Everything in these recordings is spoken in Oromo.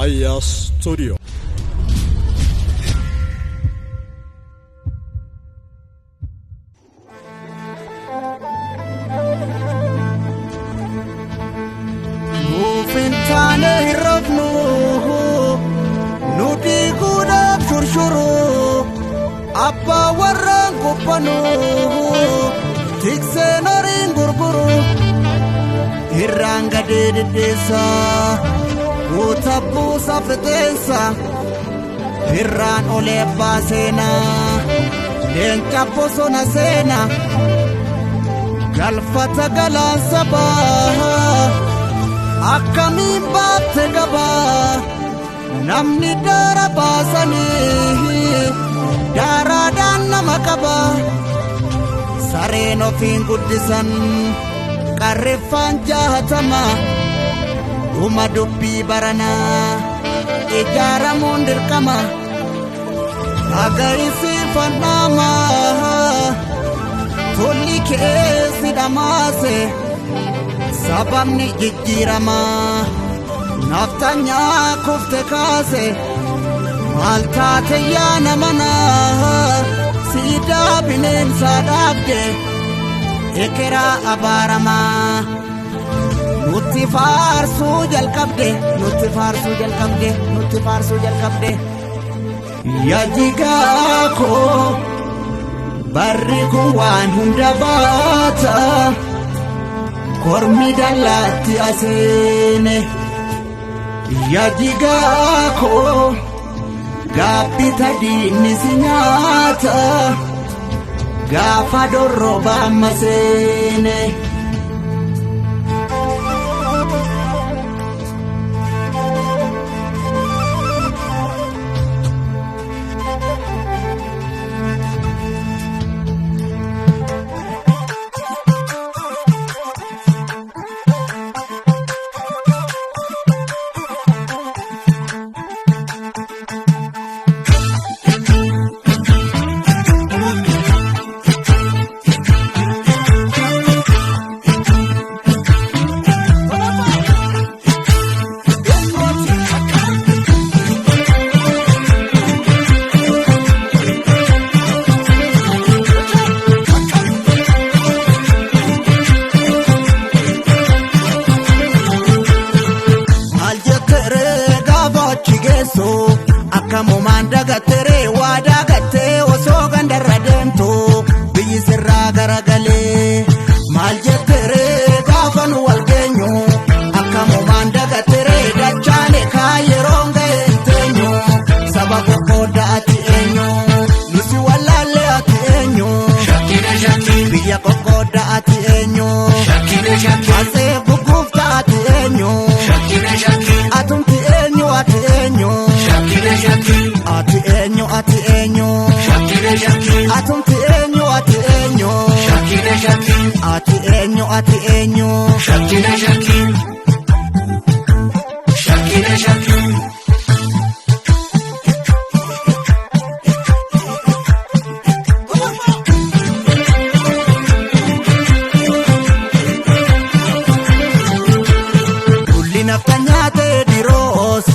Aya Studio. Nuuf hin taane hin rafnu, nu diiguudhaaf shurshuru, abbaa warraan quphanu, tikseen horiin gurguru, irraan gadee deddeessa, guuta buusa fixeensa, irraan olee abbaa seenaa, leenca bosona seenaa, galfata galaan sabaa. Akkamiin baatte gabaa namni daara baasanii daaraadhaan nama qaba sareen ofiin guddisan qarreeffaan jahatama dhuma dubbii baranaa ijaaramuun dirqama agarisiifannama tolli keessi dhamaase. Sababni jijjiiramaa naftanyaa kufte kaase maal taate yaa nama naa siidaa bineensaa dhaabde ekeraa abaaramaa nutti faarsuu jalqabde nutti faarsuu jalqabde nutti faarsuu jalqabde. Yaa koo barri kun waan hunda baata. Kormi dallaatti aseene yaa jigaa koo gaabbita diinni si nyaata gaafa dorrobaa maseene. Maal jetteree gaafa achi geessu akkamumaan dagatteree waa dagattee osoo gandarra deemtu biyyi sirraa garagalee. Maal jetteree gaafa nu wal geenyu akkamumaan dagatteree dachaane kaa yeroon ga'e hin teenyu saba qoqqoodda ati eenyu nusi wallaallee ati eenyu Shakkina shakkii, biyya qoqqoodda ati eenyu shakkina shakkii, asee gugguufta ati eenyu. shakkina shakkii, Atumti eenyu ati eenyu shakkina shakkii, ati eenyu ati eenyu shakkina shakkii, atumti eenyu ati eenyu shakkina shakkii, ati eenyu ati eenyu shakkina shakkii, shakkina shakkii. Dulli nafta nyaatee diroos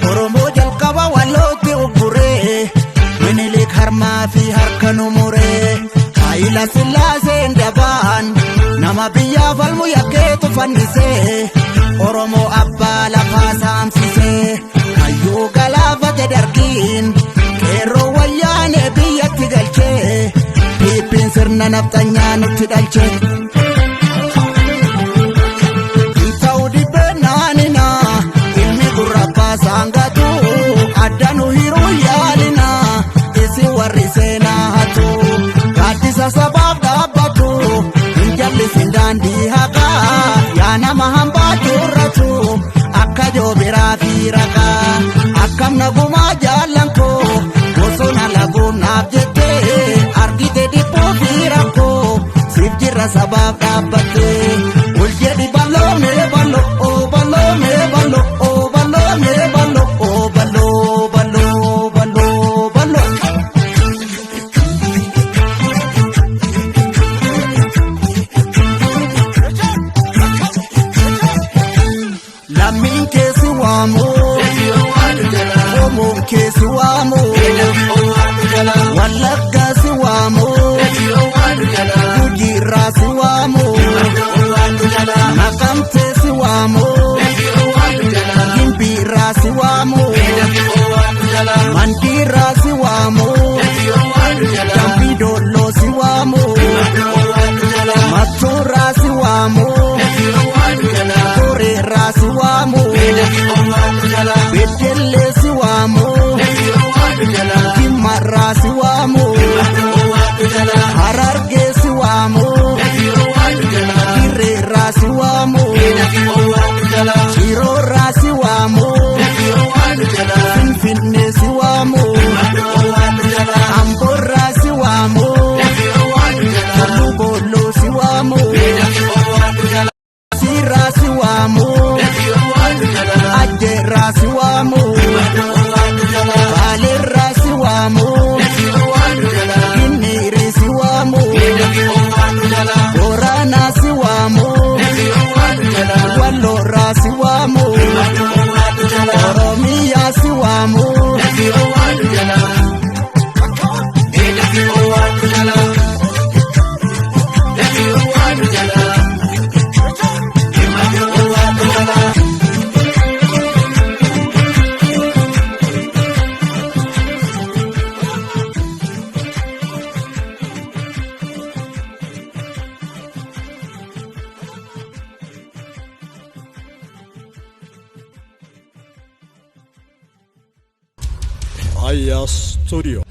Oromoo jalqaba wallootti ugguree Minilik harmaa fi harka nu muree Haayila Sillaaseen dabaan nama biyyaa falmu yakkeetu fannisee Oromoo abbaa lafaa saamsisee hayyuu galaafate dargiin qeerroo wayyaanee biyyatti galchee Piippiin sirna nafxanyaa nutti dhalchee. Ta'uu dhibbee naanina ilmi gurra saangatu adda nu hiruu yaalina isin warri seenaa hatu gaaddisa sabaaf dhaabbatu hin jallisin daandii haqaa yaa nama hambaa juurratu akka joobiraa fi raqaa akkam nagumaa jaallan koo bosona laguun naaf jettee argite dhibbuu fi rakkoo siif jirra sabaaf dhaabbattee ol jedhi bal'oo mee bal'oo oo bal'oo mee bal'oo oo bal'oo mee bal'oo oo bal'oo bal'oo bal'oo bal'oo. Lammiin keessi waamu. Oromoon kee si waamu. Wallaggaa si waamu. Gujiirraa si waamu. Naqamtee si waamu. Gimbiirraa si waamu. Mandiirraa si waamu. Dambidolloo si waamu. Mattuurraa si waamu. Koreerraa si waamu. Beddellee si waamu. Jimmarraa si waamu. Harargee si waamu. Dirreerraa si waamu. Shiroorraa si waamu. Finfinnee si waamu. Amboorraa si waamu. Tulluu Boolloo si waamu. Siirraa si waamu. Ajjeerraa si waamu. Baaleerraa si waamu. Ginniirii si waamu. Booranaa si waamu. Walloorraa si waamu. Oromiyaa si waamu. Aya Studio.